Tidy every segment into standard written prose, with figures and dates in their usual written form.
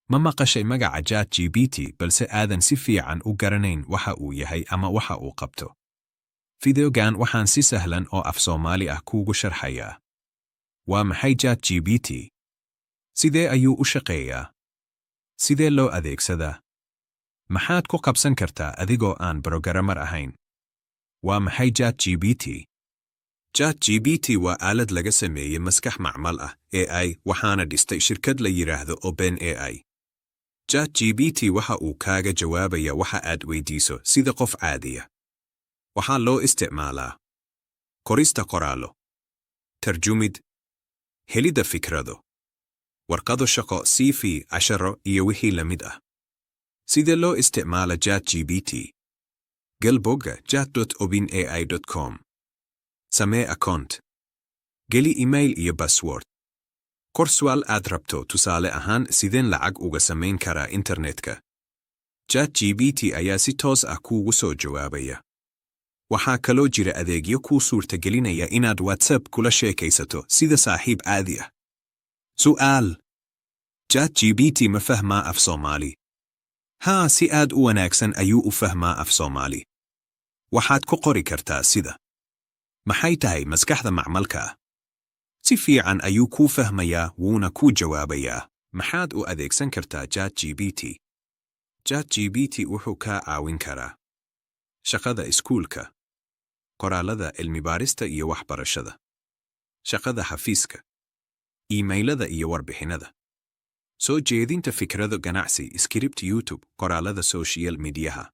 Ma maqashay magaca ChatGPT balse aadan si fiican u garanayn waxa uu yahay ama waxa uu qabto? Fideogan waxaan si sahlan oo af Soomaali ah kuugu sharxayaa. Waa maxay ChatGPT? Sidee ayuu u shaqeeyaa? Sidee loo adeegsadaa? Maxaad ku qabsan kartaa adigoo aan programmer ahayn? Waa maxay ChatGPT? ChatGPT waa aalad laga sameeyey maskax macmal ah, AI, waxaana dhistay shirkad la yidhaahdo OpenAI. ChatGPT waxa uu kaaga jawaabaya waxa aad weydiiso sida qof caadiya. Waxaa loo isticmaalaa qorista qoraallo, tarjumid, helidda fikrado, warqado shaqo, CV, casharo iyo wixii la mid ah. Sidee loo isticmaala ChatGPT? Gal bogga chat.openai.com. Samee account. Geli email iyo password. Qor su'aal aad rabto, tusaale ahaan, "Sideen lacag uga samayn karaa internetka?" ChatGPT ayaa si toos ah kuugu soo jawaabaya. Waxaa kaloo jira adeegyo kuu suurtagelinaya inaad WhatsApp kula sheekaysato sida saaxiib caadi ah. Su'aal: ChatGPT ma fahmaa af Soomaali? Haa, si aad u wanaagsan ayuu u fahmaa af Soomaali. Waxaad ku qori kartaa sida "Maxay tahay maskaxda macmalka ah?" Si fiican ayuu kuu fahmayaa, wuuna kuu jawaabayaa. Maxaad u adeegsan kartaa ChatGPT? ChatGPT wuxuu kaa caawin karaa shaqada iskuulka, qoraallada cilmi-baarista iyo waxbarashada, shaqada xafiiska, iimaylada iyo warbixinnada, soo jeedinta fikrado ganacsi, script YouTube, qoraallada social mediaha,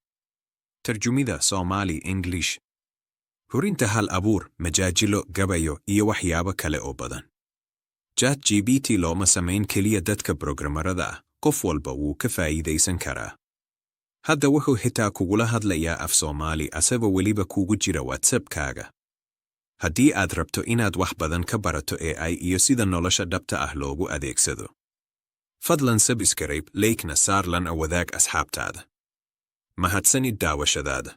tarjumida Somali English, hurinta hal abuur, majaajilo, gabayo iyo waxyaabo kale oo badan. ChatGPT looma samayn keliya dadka programmerada ah, qof walba wuu ka faa'iidaysan karaa. Hadda wuxuu xitaa kugula hadlayaa af Soomaali asagoo weliba kugu jira WhatsApp-kaaga. Haddii aad rabto inaad wax badan ka barato AI iyo sida nolosha dhabta ah loogu adeegsado, fadlan subscribe, like-na saar, lana wadaag asxaabtaada. Mahadsanid daawashadaada.